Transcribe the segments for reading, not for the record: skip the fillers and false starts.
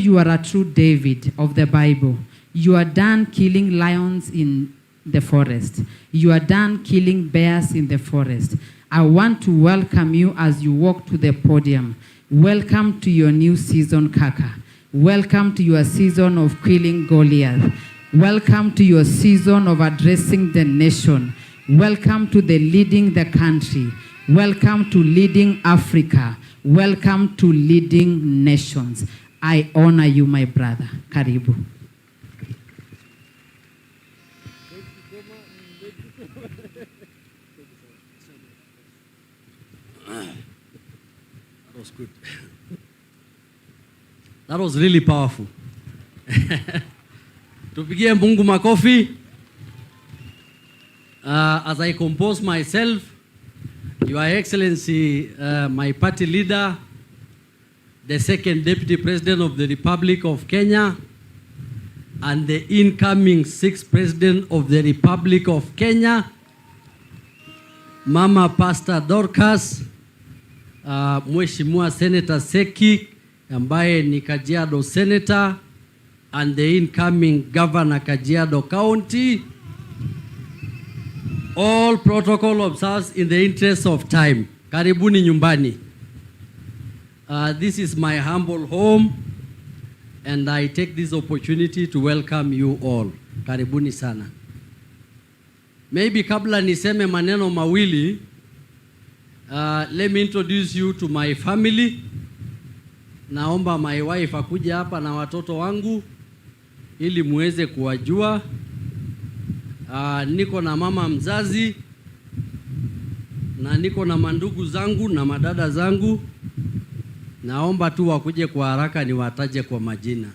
You are a true David of the Bible. You are done killing lions in the forest. You are done killing bears in the forest. I want to welcome you as you walk to the podium. Welcome to your new season, Kaka. Welcome to your season of killing Goliath. Welcome to your season of addressing the nation. Welcome to the leading the country. Welcome to leading Africa. Welcome to leading nations. I honor you, my brother. Karibu. That was good. That was really powerful. Tupigie Mungu makofi. As I compose myself, Your Excellency, my party leader, the second Deputy President of the Republic of Kenya, and the incoming sixth President of the Republic of Kenya, Mama Pastor Dorcas, Mheshimiwa Senator Seki ambaye ni Kajiado Senator and the incoming Governor Kajiado County. All protocol observed in the interest of time. Karibuni nyumbani. This is my humble home and I take this opportunity to welcome you all. Karibuni sana. Maybe kabla niseme maneno mawili, let me introduce you to my family. Naomba my wife akuja hapa na watoto wangu ili muweze kuwajua. Niko na mama mzazi na niko na mandugu zangu na madada zangu. Naomba tu wakuje kwa haraka niwataje kwa majina.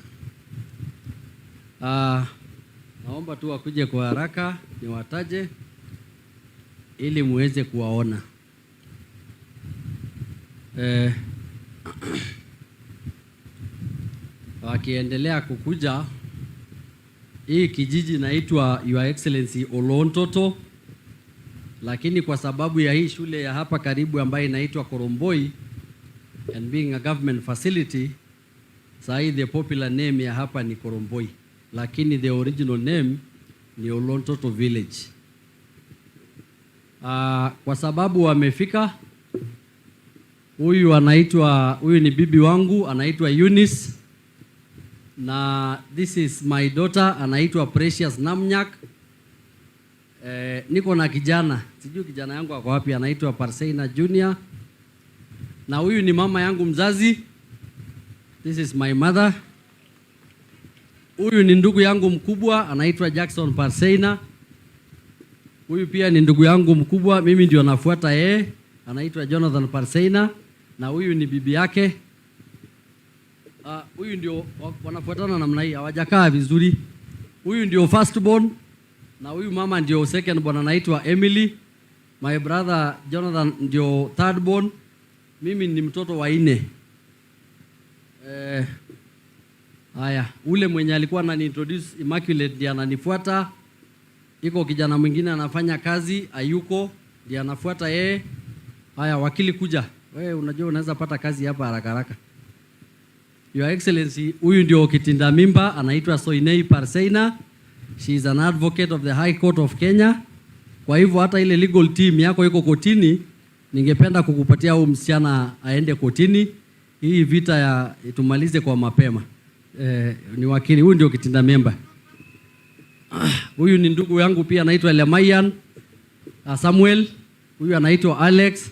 Naomba tu wakuje kwa haraka niwataje ili muweze kuwaona. Wakiendelea kukuja, hii kijiji inaitwa Your Excellency Olontoto, lakini kwa sababu ya hii shule ya hapa karibu ambayo inaitwa Koromboi and being a government facility, saa hii the popular name ya hapa ni Koromboi, lakini the original name ni Olontoto Village. Kwa sababu wamefika, huyu anaitwa, huyu ni bibi wangu anaitwa Eunice, na this is my daughter anaitwa Precious Namnyak. Niko na kijana, sijui kijana yangu ako wapi, anaitwa Parseina Junior, na huyu ni mama yangu mzazi. This is my mother. Huyu ni ndugu yangu mkubwa anaitwa Jackson Parseina. Huyu pia ni ndugu yangu mkubwa, mimi ndio nafuata yeye, anaitwa Jonathan Parseina, na huyu ni bibi yake. Huyu ndio wanafuatana namna hii, hawajakaa vizuri. Huyu ndio first born na huyu mama ndio second born, anaitwa Emily. My brother Jonathan ndio third born. Mimi ni mtoto wa nne. Haya, ule mwenye alikuwa anani-introduce Immaculate ndiye ananifuata. Iko kijana mwingine anafanya kazi ayuko, ndiye anafuata yeye. Haya, wakili kuja. Wewe unajua unaweza pata kazi hapa haraka haraka. Your Excellency, huyu ndio kitinda mimba anaitwa Soinei Parseina. She is an advocate of the High Court of Kenya. Kwa hivyo hata ile legal team yako iko kotini, ningependa kukupatia huyu msichana aende kotini. Hii vita ya tumalize kwa mapema. Ni wakili huyu ndio kitinda mimba. Huyu ni ndugu yangu pia anaitwa Lemayan Samuel. Huyu anaitwa Alex.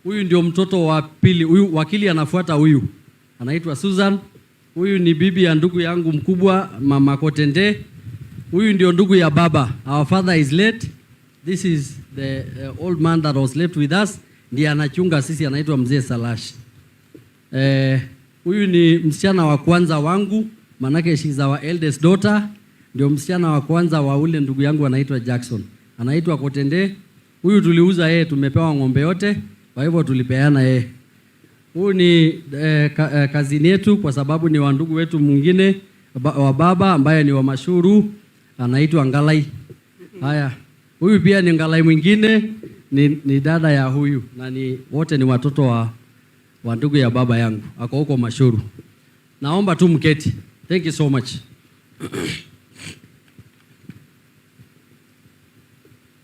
Huyu ndio mtoto wa pili. Huyu wakili anafuata huyu. Anaitwa Susan. Huyu ni bibi ya ndugu yangu mkubwa Mama Kotende. Huyu ndio ndugu ya baba. Our father is late. This is the old man that was left with us. Ndiye anachunga sisi, anaitwa Mzee Salash. Huyu ni msichana wa kwanza wangu, manake she is our eldest daughter. Ndio msichana wa kwanza wa ule ndugu yangu anaitwa Jackson. Anaitwa Kotende. Huyu tuliuza yeye, tumepewa ng'ombe yote, kwa hivyo tulipeana yeye. Huyu ni kazini yetu kwa sababu ni wa ndugu wetu mwingine wa baba ambaye ni wa Mashuru, anaitwa Ngalai. Haya, huyu pia ni Ngalai mwingine, ni dada ya huyu na ni wote ni watoto wa ndugu ya baba yangu, ako huko Mashuru. Naomba tu mketi. Thank you so much.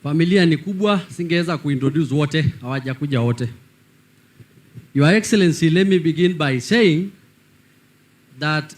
Familia ni kubwa, singeweza kuintroduce wote, hawajakuja wote. Your Excellency, let me begin by saying that